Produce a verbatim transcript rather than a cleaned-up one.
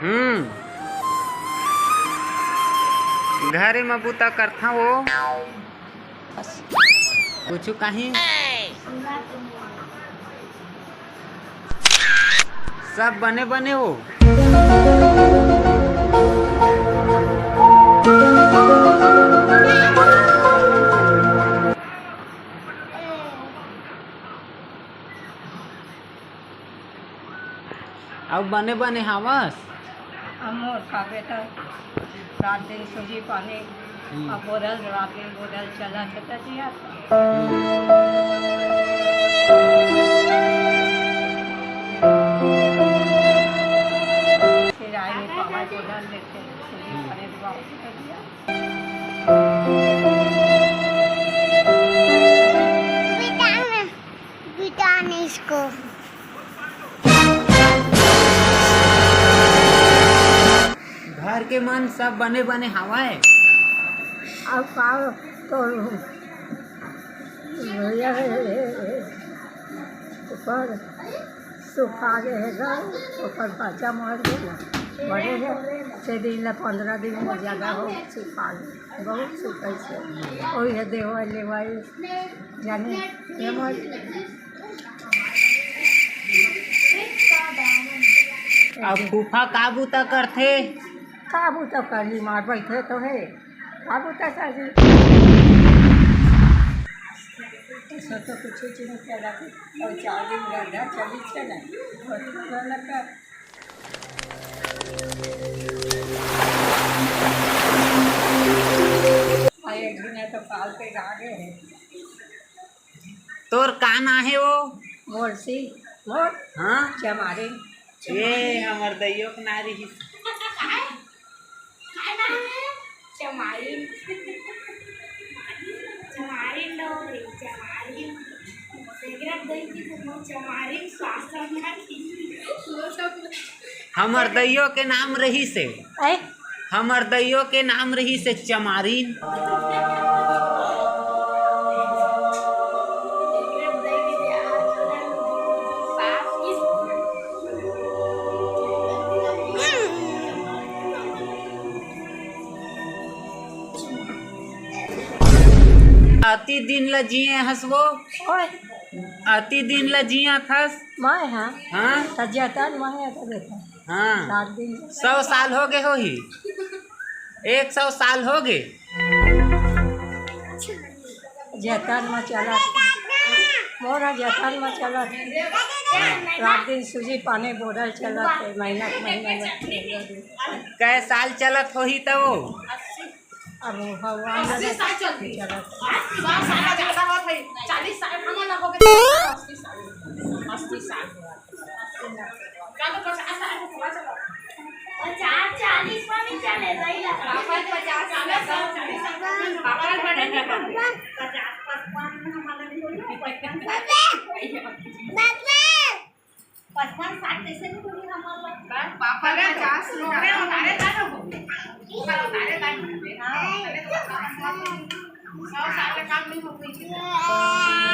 हम्म, घरे म बूता करथा वो। कुछु कहीं? सब बने बने हो। अउ बने बने हावस। अमोर खाबे त रात दिन सूजी पानी, हम्म। अब बोरल रात दिन बोरल चला के त जिया। हम्म। फिर आए नहीं पावा बोरल लेके सूजी हम्म। पानी दुआ के त जिया। बेटा ने, बेटा ने इसको। घर के मन सब बने बने हावय। अब का करूं? भैया, ऊपर सुखा गे हे गा, ओकर बच्चा मर गे ना, मरे हे, छह दिन ला पंद्रह दिन में ज्यादा हो, सुखा गे, बहुत सुख है से। ओही है देवा लेवाई, जाने, ये मर अब फूफा का बूता करथे? का बूता करही, मार बैठे तो है, का बूता करही? ऐसा तो कुछ चीज नहीं चला, और चार दिन रंधा चली चला, और तो लगा। आ, एक दिन तो काल के गा गे हे। तोर का ना हे वो? मोर सी, मोर हाँ? चमारिन। ए, हमर दइयो के ना रिहिस। का ना हे? चमारिन। चमारिन डोरी, चमारिन। तेरा दई की तो मोर चमारिन सासन ना की। हमर दइयो के नाम रहिस हे। ऐ? हमर दइयो के नाम रहिस हे चमारिन। अति दिन ल जिए हस वो। ओए। अति दिन ल जियत हस। मैं, हाँ। हाँ। त जतन मैं, त देखा। हाँ। सात दिन। सौ साल हो गे होही। एक सौ साल हो गे। जतन म चलत। मोर ह जतन म चलत। रात दिन सूजी पानी बोरल चलत हे, महीना के महीना में। कै साल चलत होही त वो? अब भगवान अस्सी साल चलत हे। चलत। अस्सी साल ज्यादा होत हे। चालीस साल हमन ला हो गे, अस्सी साल। अस्सी साल। का तो पचास साल के हुआ चलो। पचास, चालीस में भी चले, सही लगा। पापा पचास साल, चालीस साल, पापा बड़े नहीं करते। पचास, पचपन में हमारा भी हो गया, पचपन साल। बाबा, बाबा। पचपन साठ कैसे नहीं बोली हमारे पास? पापा पचास लोग हैं, उतारे का ना हो? उतारे का ना हो? हाँ। सौ साल का काम नहीं हो गई।